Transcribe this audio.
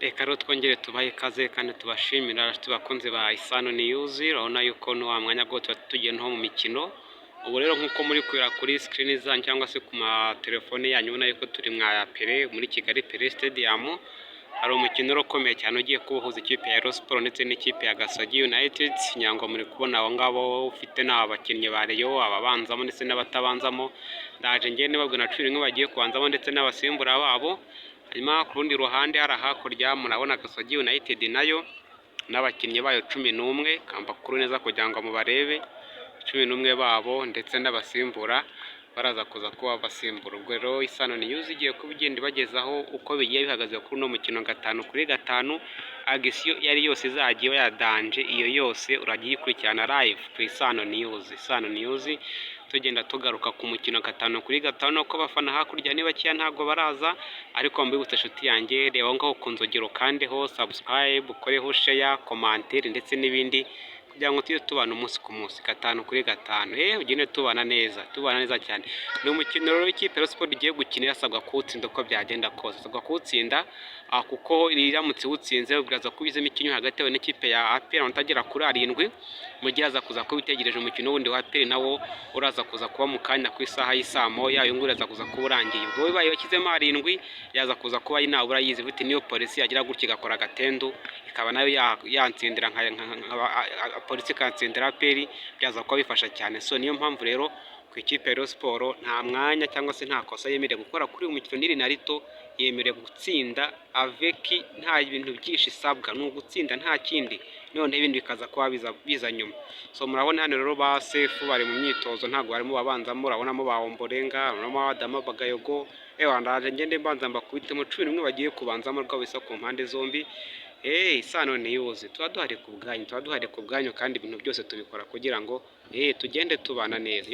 Reka rero twongere tubahe ikaze kandi tubashimira bakunzi ba Isano News. Urabona yuko ni wa mwanya rwose tuba tugiye no mu mikino. Ubu rero nk'uko muri kureba kuri screen zanyu cyangwa se ku matelefone yanyu, ubona yuko turi mwa Pele muri Kigali Pele Stadium. Hari umukino rero ukomeye cyane ugiye kubahuza ikipe ya Rayon Sports ndetse n'ikipe ya Gasogi United. Nyango muri kubona abo ngabo ufite ni abakinnyi ba Rayon, ababanzamo ndetse n'abatabanzamo. Ndaje ngende babwira na 11 bagiye kubanzamo ndetse n'abasimbura babo. Hanyuma ku rundi ruhande hari hakurya murabona Gasogi United nayo n'abakinnyi bayo 11, kambakuru neza kugira ngo mubarebe, 11 babo ndetse n'abasimbura baraza kuza kuba basimbura. Ubwo rero Isano News igiye kuba igenda ibagezaho uko bigiye bihagaze kuri uno mukino 5 kuri 5. Action iyo ari yose izajya iba ya danger, iyo yose urajya uyikurikirana live ku Isano News. Isano News tugenda tugaruka ku mukino 5 kuri 5. Ko abafana hakurya ni bakeya, ntabwo baraza, ariko mbibutse inshuti yanjye, reba aho ngaho ku nzogero, ukandeho subscribe, ukoreho share, commentaire ndetse n'ibindi kugira ngo tujye tubana umunsi ku munsi 5 kuri 5, ugende tubana neza, tubana neza cyane. Ni umukino rero w'ikipe Rayon Sports igiye gukina, irasabwa kuwutsinda uko byagenda kose, isabwa kuwutsinda kuko iramutse iwutsinze biraza kuba izemo ikinyo hagati yawe n'ikipe ya APR amanota agera kuri 7, mu gihe aza kuza kuba itegereje umukino wundi wa APR nawo uraza kuza kuba mu kanya ku isaha y'isaa 1, uyu nguyu uraza kuza kuba urangiye. Ubwo bibaye washyizemo 7, yaza kuza kuba nabura yize bite niyo Polisi yagira gutya igakora agatendu ikaba nayo yansindira nka Polisi ikansindira APR, byaza kuba bifasha cyane. So niyo mpamvu rero ku ikipe ya Rayon Sports nta mwanya cyangwa se nta kosa yemerewe gukora kuri uyu mukino n'iri na rito. Yemerewe gutsinda avec nta bintu byinshi isabwa, ni ugutsinda nta kindi, noneho ibindi bikaza kuba biza nyuma. So murabona hano rero ba Sefu bari mu myitozo, ntabwo barimo babanzamo. Urabonamo ba Omborenga, urabonamo Adama Bagayogo. Ewa, ndaje ngende mbanza mbakubitemo 11 bagiye kubanzamo rwabisa ku mpande zombi. Isano News tuba duhari ku bwanyu, tuba duhari ku bwanyu, kandi ibintu byose tubikora kugira ngo tugende tubana neza.